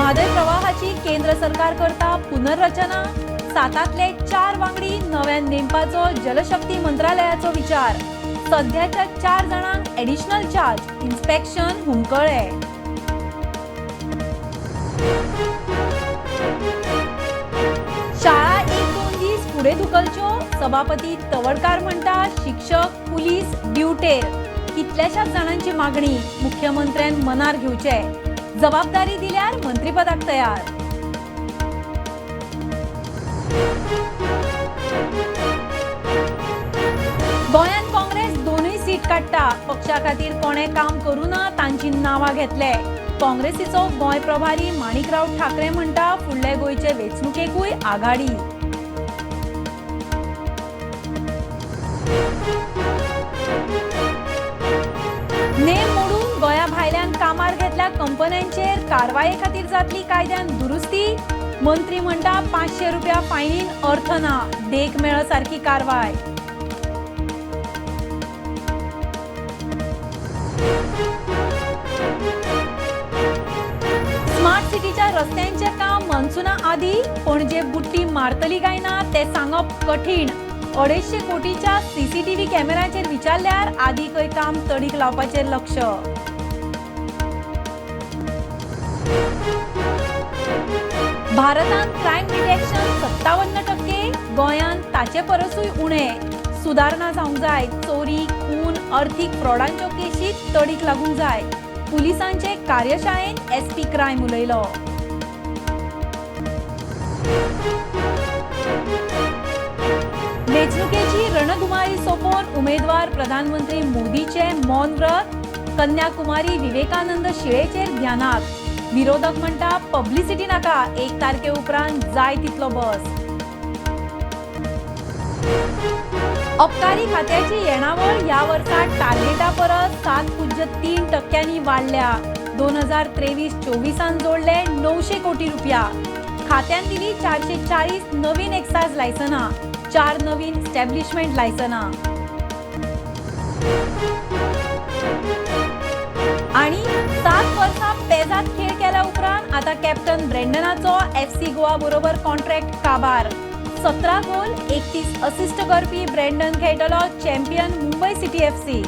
म्हादय प्रवाहाची केंद्र सरकार करता पुनर्रचना. सातांतले 4 वांगडी नव्यान नेमपाचो जलशक्ती मंत्रालयाचो विचार. सध्याच्या 4 जाणांक एडिशनल चार्ज, इन्स्पेक्शन हुमकळे. शाळा 1-2 दीस फुडें धुकलच्यो, सभापती तवडकार म्हणटा शिक्षक पुलीस ड्युटेर. कितल्याशाच जाणांची मागणी, मुख्यमंत्र्यान मनार घेवचे. जबाबदारी दिल्यार मंत्रीपदाक तयार. गोंयांत काँग्रेस 2 सीट काडटा. पक्षा खातीर कोणे काम करूं ना तांची नांवां घेतले. काँग्रेसीचो गोंय प्रभारी माणिकराव ठाकरे म्हणटा फुडले गोंयचे वेंचणुकेकूय आघाडी. नेम मोडून गोंया भायल्यान कामार घेतल्या कंपन्यांचेर कारवाये खातीर जातली कायद्यान दुरुस्ती. मंत्री म्हणटा 500 रुपया फायनीन अर्थ ना, देख मेळ सारकी कारवाय. स्मार्ट सिटीच्या रस्त्यांचें काम मान्सुना आदी पणजे बुट्टी मारतली काय ना तें सांगप कठीण. 250 कोटीच्या सीसीटीव्ही कॅमेराचेर विचारल्यार आदीकय काम तडीक लावपाचेर लक्ष. भारतांत क्रायम डिटेक्शन 57%, गोंयांत ताचे परसूय उणें. सुदारणा जावंक जाय. चोरी, खून, अर्थीक फ्रॉडांच्यो केशी तडीक लागूंक जाय. पुलिसांचे कार्यशाळेंत एसपी क्रायम उलयलो. वेंचणुकेची रणधुमाळी सोंपोवन उमेदवार प्रधानमंत्री मोदीचे मौन व्रत. कन्याकुमारी विवेकानंद शिळेचेर ध्यानाक. विरोधक म्हणटा पब्लिसिटी नाका, 1 तारखे उपरांत जाय तितलो बस. अबकारी खात्याची येणावळ ह्या वर्सा टार्गेटा परस 7.3% वाडल्या. 2023-24 जोडले 900 कोटी रुपया. खात्यान दिली 440 नवीन एक्सायज लायसनां, 4 नवीन स्टॅब्लिशमेंट लायसनां. आणि 7 वर्सां पेजात खेळ केल्या उपरांत आता कॅप्टन ब्रेंडनाचो एफसी गोवा बरोबर कॉन्ट्रॅक्ट काबार. 17 गोल 31 असिस्ट करपी ब्रेंडन खेळटलो चॅम्पियन मुंबय सिटी एफसी.